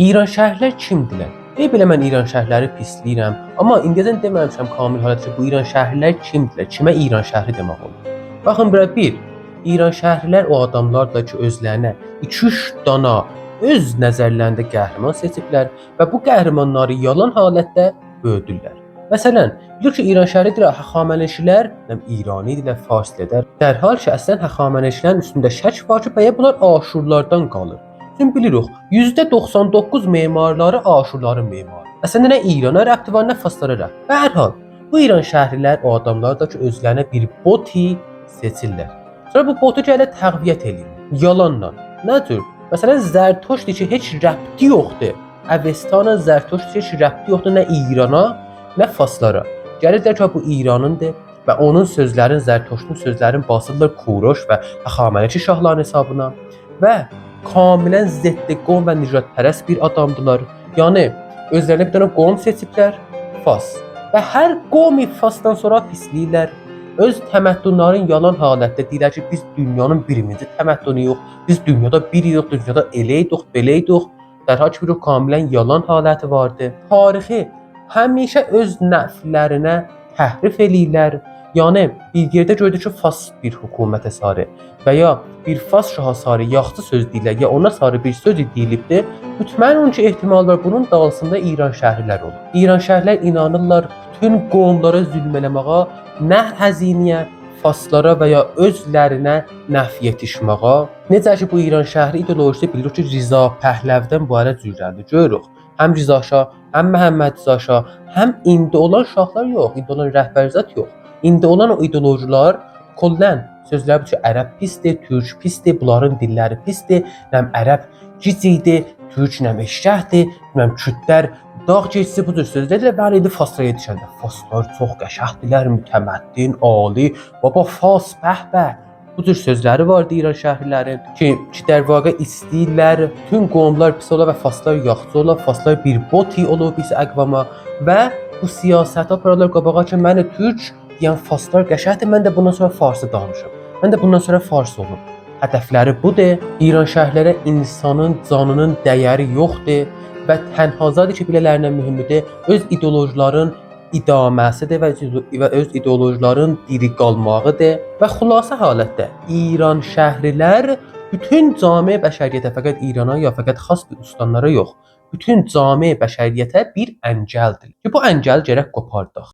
İran şəhərlər kimdilər? Ey belə mən İran şəhərləri pisləyirəm, amma indiyəcən deməmişəm kamil halət ki, bu İran şəhərlər kimdilər? Kimə İran şəhəri demək olar? Baxın bura bir, İran şəhərlilər o adamlardır ki, özlərinə 2-3 dana öz nəzərlərində qəhrəman seçiblər və bu qəhrəmanları yalan halətdə böyüdürlər. Məsələn, bilir ki, İran şəhəridir, Həxamənişilər, nəm İrani idilər, farsilər. Dərhal ki, əslən Həxamənişilərin üstündə şək var ki, bəyə bunlar Aşurlardan qalır. Çünki bilirik, %99 memarları Aşurların memarı. Əslində nə İrana rəbti var, nə Faslara rəbti. Bə hər hal, bu İran şəhərlilər o adamlardır ki, özlərinə bir boti seçirlər. Sonra bu botu gəlir təqviyyət eləyirlər. Yalanla. Nə cür? Məsələn, Zərtoşt ki, heç rəbti yoxdur. Əvestana Zərtoşt heç rəbti yoxdur nə İrana, nə Faslara. Gəlirlər ki, bu İranındır və onun sözlərin, Zərtoştun sözlərin basırlar Kuroş və Həxamənişi şahların hesabına və kamilən ziddi qovm və nijadpərəst bir adamdılar. Yəni özlərinə bir dənə qovm seçiblər, Fas. Və hər qovmi Fasdan sonra pisləyirlər. Öz təməddünların yalan halətdə deyirlər ki, biz dünyanın birinci təməddünüyük, biz dünyada biriyik, dünyada elə idik, belə idik. Dərhal ki, bir kamilən yalan haləti vardı. Tarixi həmişə öz nəflərinə təhrif eləyirlər. Yəni bir yerdə gördük ki, Fas bir hökumətə sarı və ya bir Fas şaha sarı yaxşı söz deyirlər, ya ona sarı bir söz deyilibdir. Mütməyin ki, ehtimal var bunun dalsında İran şəhərlər olur. İran şəhərlər inanırlar bütün qovmlara zülm eləməyə, nə həziniyə, Faslara və ya özlərinə nəf yetişməyə. Necə ki bu İran şəhəri ideolojisi bilirik ki, Riza Pəhləvdən bu ara cürləndi. Görürük. Həm Riza Şah, həm Məhəmməd Rza Şah, həm indi olan şahlar yox, indi olan rəhbərzat yox. İndi olan o ideolojilər kullən sözləri ki, ərəb pisdir, türk pisdir, bunların dilləri pisdir, nəm ərəb gic idi, türk nəm eşşəkdir, nəm kürdlər dağ keçisi bu cür sözlərlə bəli indi Faslara yetişəndə Faslar çox qəşəngdilər, mütəməddin, ali, baba Fas, bəh-bəh. Bu cür sözləri vardı İran şəhərlərin ki در واقع istəyirlər bütün qovmlar pis ola və Faslar yaxşı ola, Faslar bir boti olub biz əqvama və bu siyasəti aparırlar qabağa ki, məni türk deyən Faslar qəşəngdir, mən də bundan sonra farsı danışım. Mən də bundan sonra fars olum. Hədəfləri budur. İran şəhərlərə insanın canının dəyəri yoxdur və tənha zadı ki, belələrindən mühümüdür, öz ideolojilərin idaməsidir və öz ideolojilərin diri qalmağıdır. Və xülasə halətdə İran şəhrilər bütün camiə bəşəriyyətə, fəqət İrana ya fəqət xas bir ustanlara yox, bütün camiə bəşəriyyətə bir əngəldir. Ki bu əngəli gərək qopardaq.